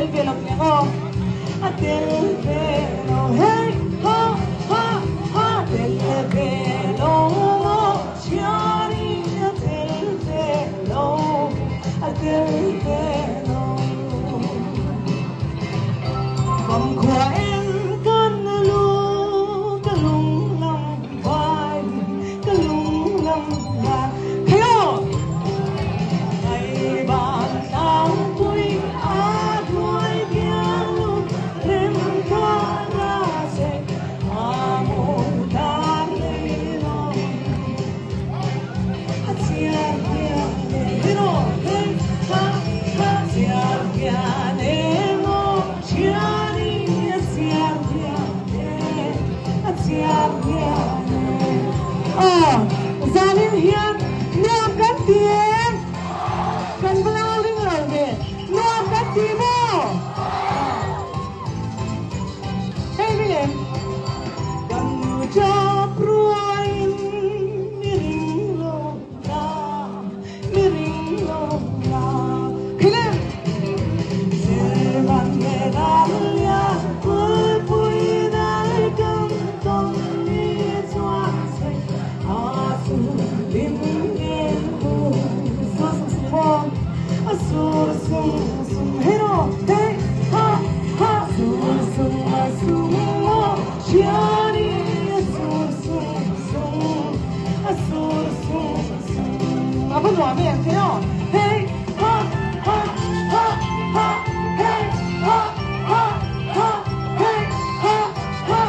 tel ve lo tih ang aw. A tel ve lo hey ha ha ha tel ve lo maw thiani a tel ve lo a tel ve lo. Vangkhua eng kan lu ka lung lam vai ka lung lam van Khai aw! Ngai van tlangpui a hnuai bialnu rem tha ra che a mu dan nei lo a chiar hian e hero hei ha ha chiar hian e maw thiani a chiar hian e a chiar hian e aw zanin hian nuam kan ti em kan va lo ring lo ve nuam kan ti maw hei mi lem kan nu chap ruaiin mi ring lo la mi ring lo la khilem Servan medallia pui dai kan tawn ni chuan se a su lim ngen u su su su mo a sur sung sung hero hey ha ha sur sung a sung mo thiani a sur sung sung a sur sung sung a va nuam em thế aw hey ha ha ha ha hey ha ha ha hey ha ha.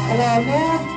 Ka lawm e.